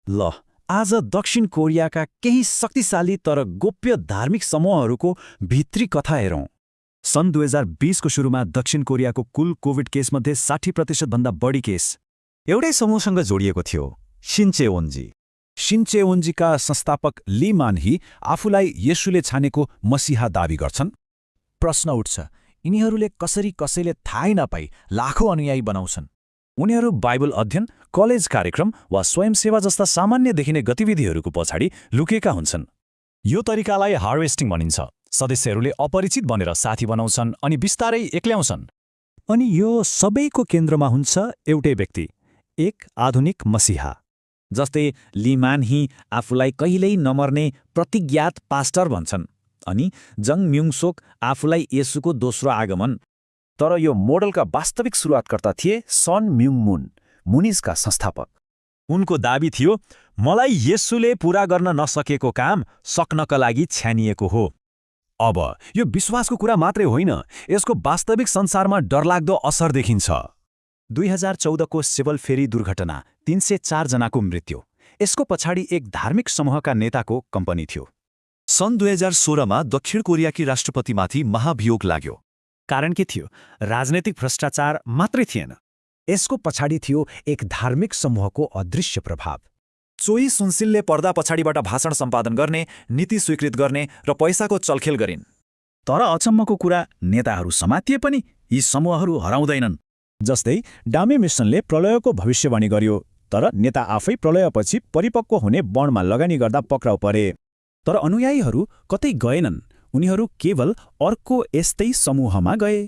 ल, आज दक्षिण कोरियाका केही शक्तिशाली तर गोप्य धार्मिक समूहहरूको भित्री कथा हेरौँ। सन् 2020को सुरुमा दक्षिण कोरियाको कुल कोभिड केसमध्ये 60% भन्दा बढी केस एउटै समूहसँग जोडिएको थियो, सिन्चेओन्जी। सिन्चेओन्जीका संस्थापक ली मानही आफूलाई येशूले छानेको मसीहा दाबी गर्छन्। प्रश्न उठ्छ, यिनीहरूले कसरी कसैले थाहै नपाई लाखौं अनुयायी बनाउँछन्? उनीहरू बाइबल अध्ययन, कलेज कार्यक्रम वा स्वयंसेवा जस्ता सामान्य देखिने गतिविधिहरूको पछाडि लुकेका हुन्छन्। यो तरिकालाई हार्वेस्टिङ भनिन्छ। सदस्यहरूले अपरिचित बनेर साथी बनाउँछन् अनि बिस्तारै एक्ल्याउँछन्। अनि यो सबैको केन्द्रमा हुन्छ एउटै व्यक्ति, एक आधुनिक मसीहा। जस्तै ली मानही आफूलाई कहिल्यै नमर्ने प्रतिज्ञात पास्टर भन्छन् अनि जङ म्युङसोक आफूलाई येशूको दोस्रो आगमन। तर यो मोडलका वास्तविक सुरुवातकर्ता थिए सन म्युङ मुनिजका संस्थापक। उनको दाबी थियो, मलाई येशूले पूरा गर्न नसकेको काम सक्नका लागि छ्यानिएको हो। अब यो विश्वासको कुरा मात्रै होइन, यसको वास्तविक संसारमा डरलाग्दो असर देखिन्छ। 2014को सेवल फेरी दुर्घटना, 304 जनाको मृत्यु। यसको पछाडि एक धार्मिक समूहका नेताको कम्पनी थियो। सन् 2016मा दक्षिण कोरियाकी राष्ट्रपतिमाथि महाभियोग लाग्यो। कारण के थियो? राजनैतिक भ्रष्टाचार मात्रै थिएन, यसको पछाडि थियो एक धार्मिक समूहको अदृश्य प्रभाव। चोई सुनसिलले पर्दा पछाडिबाट भाषण सम्पादन गर्ने, नीति स्वीकृत गर्ने र पैसाको चलखेल गरिन्। तर अचम्मको कुरा, नेताहरू समातिए पनि यी समूहहरू हराउँदैनन्। जस्तै डामे मिसनले प्रलयको भविष्यवाणी गर्यो, तर नेता आफै प्रलयपछि परिपक्व हुने बणमा लगानी गर्दा पक्राउ परे। तर अनुयायीहरू कतै गएनन्, उनीहरू केवल अर्को यस्तै समूहमा गए।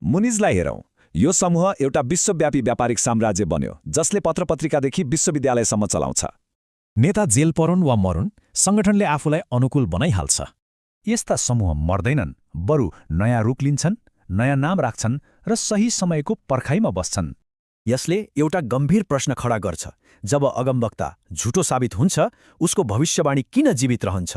मुनिजलाई हेरौँ। यो समूह एउटा विश्वव्यापी व्यापारिक साम्राज्य बन्यो, जसले पत्रपत्रिकादेखि विश्वविद्यालयसम्म चलाउँछ। नेता जेल परुन् वा मरुन्, सङ्गठनले आफूलाई अनुकूल बनाइहाल्छ। यस्ता समूह मर्दैनन्, बरु नयाँ रूप लिन्छन्, नयाँ नाम राख्छन् र सही समयको पर्खाइमा बस्छन्। यसले एउटा गम्भीर प्रश्न खडा गर्छ, जब अगमवक्ता झुटो साबित हुन्छ, उसको भविष्यवाणी किन जीवित रहन्छ?